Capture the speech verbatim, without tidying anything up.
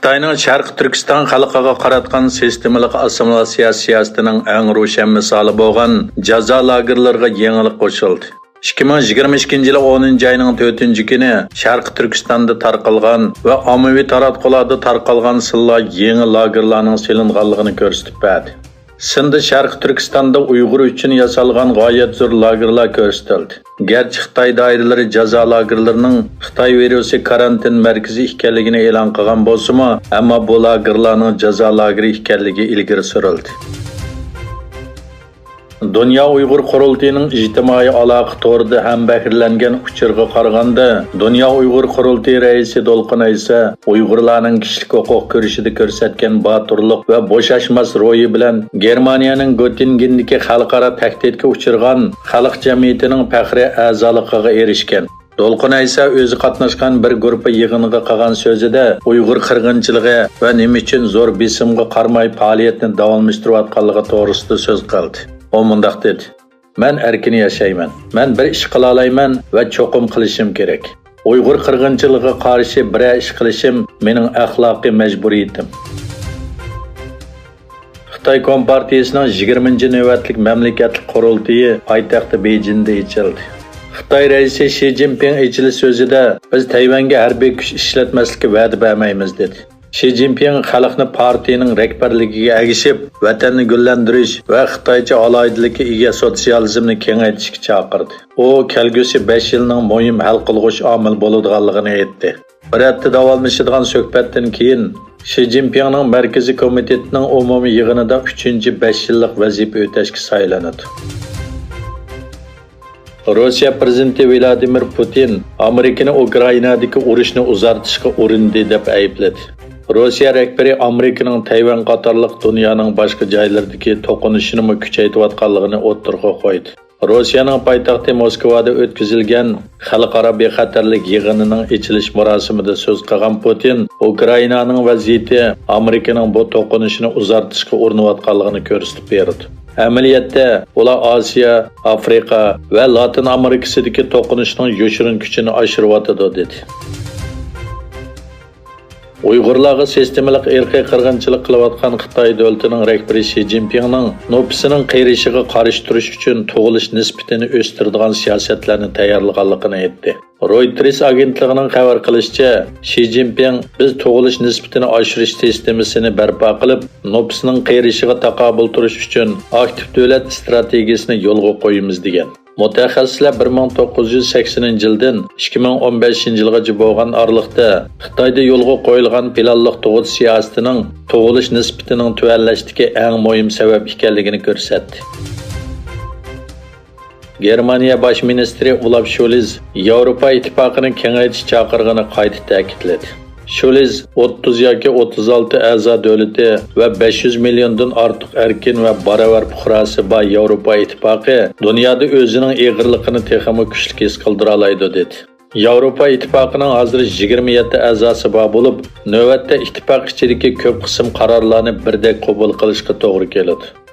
خىتاينىڭ شەرقىي تۈركىستان خەلقىگە قاراتقان سىستېمىلىق ئاسسىمىلياتسىيە سىياسىتىنىڭ ئەڭ روشەن مىسالى بولغان جازا لاگېرلىرىغا يېڭىلىق قوشۇلدى. ئىككى مىڭ يىگىرمە ئىككىنچى يىلى ئونىنچى ئاينىڭ تۆتىنچى كۈنى شەرقىي تۈركىستاندا تارقالغان ۋە ئاممىۋى تاراتقۇلاردا تارقالغان سىنلار يېڭى لاگېرلارنىڭ سېلىنغانلىقىنى كۆرسىتىپ بەردى. سىندا شەرقىي تۈركىستاندا ئۇيغۇر ئۈچۈن ياسالغان غايەت زور لاگېرلار كۆرسىتىلدى. گەرچە خىتاي دائىرىلىرى جازا لاگېرلىرىنىڭ خىتاي ۋىرۇسى كارانتىن مەركىزى ئىكەنلىكىنى ئېلان قىلغان بولسىمۇ، ئەمما بۇ لاگېرلارنىڭ جازا لاگېرى ئىكەنلىكى ئىلگىرى سۈرۈلدى. دۇنيا ئۇيغۇر قۇرۇلتىيىنىڭ ئىجتىمائىي ئالاقە تورىدا ھەمبەھىرلەنگەن ئۇچۇرغا قارىغاندا، دۇنيا ئۇيغۇر قۇرۇلتىيى رەئىسى دولقۇن ئەيسا ئۇيغۇرلارنىڭ كىشىلىك ھوقۇق كۈرىشىدە كۆرسەتكەن باتۇرلۇق ۋە بوشاشماس روھى بىلەن گېرمانىيەنىڭ گۆتتىنگېندىكى خەلقئارا تەھدىتكە ئۇچرىغان خەلق جەمئىيىتىنىڭ پەخرىي ئەزالىقىغا ئېرىشكەن. دولقۇن ئەيسا ئۆزى قاتناشقان بىر گۇرۇپپا يىغىنىغا قىلغان سۆزىدە ئۇيغۇر قىرغىنچىلىقى ۋە نېمە ئۈچۈن زور بېسىمغا قارىماي پائالىيەتنى داۋاملاشتۇرۇۋاتقانلىقى توغرىسىدا سۆز قىلدى. ئۇ مۇنداق دېدى: مەن ئەركىن ياشايمەن. مەن بىر ئىش قىلالايمەن ۋە چوقۇم قىلىشىم كېرەك. ئۇيغۇر قىرغىنچىلىقىغا قارشى بىرەر ئىش قىلىشىم مېنىڭ ئەخلاقىي مەجبۇرىيىتىم. خىتاي كومپارتىيىسىنىڭ يىگىرمىنچى نۆۋەتلىك مەملىكەتلىك قۇرۇلتىيى پايتەختى بېيجىڭدا ئېچىلدى. خىتاي رەئىسى شى جىنپىڭ ئېچىلىش سۆزىدە، بىز تەيۋەنگە ھەربىي كۈچ ئىشلەتمەسلىككە ۋەدە بەرمەيمىز، دېدى. شى جىنپىڭ خەلقنى پارتىيىنىڭ رەھبەرلىكىگە ئەگىشىپ، ۋەتەننى گۈللەندۈرۈش ۋە خىتايچە ئالاھىدىلىككە ئىگە سوتسىيالىزمنى كېڭەيتىشكە چاقىردى. ئۇ كەلگۈسى بەش يىلنىڭ مۇھىم ھەل قىلغۇچ ئامىل بولىدىغانلىقىنى ئېيتتى. بىر ھەپتە داۋاملىشىدىغان سۆھبەتتىن كېيىن، شى جىنپىڭنىڭ مەركىزىي كومىتېتىنىڭ ئومۇمىي يىغىنىدا ئۈچىنچى بەش يىللىق ۋەزىپە ئۆتەشكە سايلىنىدۇ. روسىيە پىرېزىدېنتى ۋلادىمىر پۇتىن ئامېرىكىنى ئۇكرائىنادىكى ئۇرۇشنى ئۇزارتىشقا ئۇرۇندى دەپ ئەيىبلىدى. روسىيە رەھبىرى ئامېرىكىنىڭ تەيۋەن قاتارلىق دۇنيانىڭ باشقا جايلىرىدىكى توقۇنۇشىنىمۇ كۈچەيتىۋاتقانلىقىنى ئوتتۇرىغا قويدى. روسىيەنىڭ پايتەختى موسكۋادا ئۆتكۈزۈلگەن خەلقئارا بىخەتەرلىك يىغىنىنىڭ ئېچىلىش مۇراسىمىدا سۆز قىلغان پۇتىن ئۇكرائىنانىڭ ۋەزىيىتى ئامېرىكىنىڭ بۇ توقۇنۇشىنى ئۇزارتىشقا ئۇرۇنۇۋاتقانلىقىنى كۆرسىتىپ بېرىدۇ. ئەمەلىيەتتە، ئۇلار ئاسىيا، ئافرىقا ۋە لاتىن ئامېرىكىسىدىكى توقۇنۇشنىڭ يوشۇرۇن كۈچىنى ئاشۇرۇۋاتىدۇ، دېدى. ئۇيغۇرلارغا سىستېمىلىق ئىرقىي قىرغىنچىلىق قىلىۋاتقان خىتاي دۆلىتىنىڭ رەھبىرى شى جىنپىڭنىڭ نوپۇسىنىڭ قېرىشىغا قارشى تۇرۇش ئۈچۈن تۇغۇلۇش نىسبىتىنى ئۆستۈرىدىغان سىياسەتلەرنى تەييارلىغانلىقىنى ئېيتتى. رويتېرس ئاگېنتلىقىنىڭ خەۋەر قىلىشىچە، شى جىنپىڭ، بىز تۇغۇلۇش نىسبىتىنى ئاشۇرۇش سىستېمىسىنى بەرپا قىلىپ، نوپۇسنىڭ قېرىشىغا تاقابىل تۇرۇش ئۈچۈن ئاكتىپ دۆلەت ئىستراتېگىيىسىنى يولغا قويىمىز، دېگەن. مۇتەخەسسىسلەر بىر مىڭ توققۇز يۈز سەكسىنىنچى يىلدىن ئىككى مىڭ ئون بەشىنچى يىلغىچە بولغان ئارىلىقتا خىتايدا يولغا قويۇلغان پىلانلىق تۇغۇت سىياسىتىنىڭ تۇغۇلۇش نىسبىتىنىڭ تۆۋەنلەشتىكى ئەڭ مۇھىم سەۋەب ئىكەنلىكىنى كۆرسەتتى. گېرمانىيە باش مىنىستىرى ئولاف شولز ياۋروپا ئىتتىپاقىنى كېڭەيتىش چاقىرىقىنى قايتا تەكىتلىدى. شولز ئوتتۇز ياكى ئوتتۇز ئالتە ئەزا دۆلىتى ۋە بەش يۈز مىليوندىن ئارتۇق ئەركىن ۋە باراۋەر پۇقراسى بار ياۋروپا ئىتتىپاقى دۇنيادا ئۆزىنىڭ ئېغىرلىقىنى تېخىمۇ كۈچلۈك ھېس قىلدۇرالايدۇ، دېدى. ياۋروپا ئىتتىپاقىنىڭ ھازىر يىگىرمە يەتتە ئەزاسى بار بولۇپ، نۆۋەتتە ئىتتىپاق ئىچىدىكى كۆپ قىسىم قارارلارنى بىردەك قوبۇل قىلىشقا توغرا كېلىدۇ.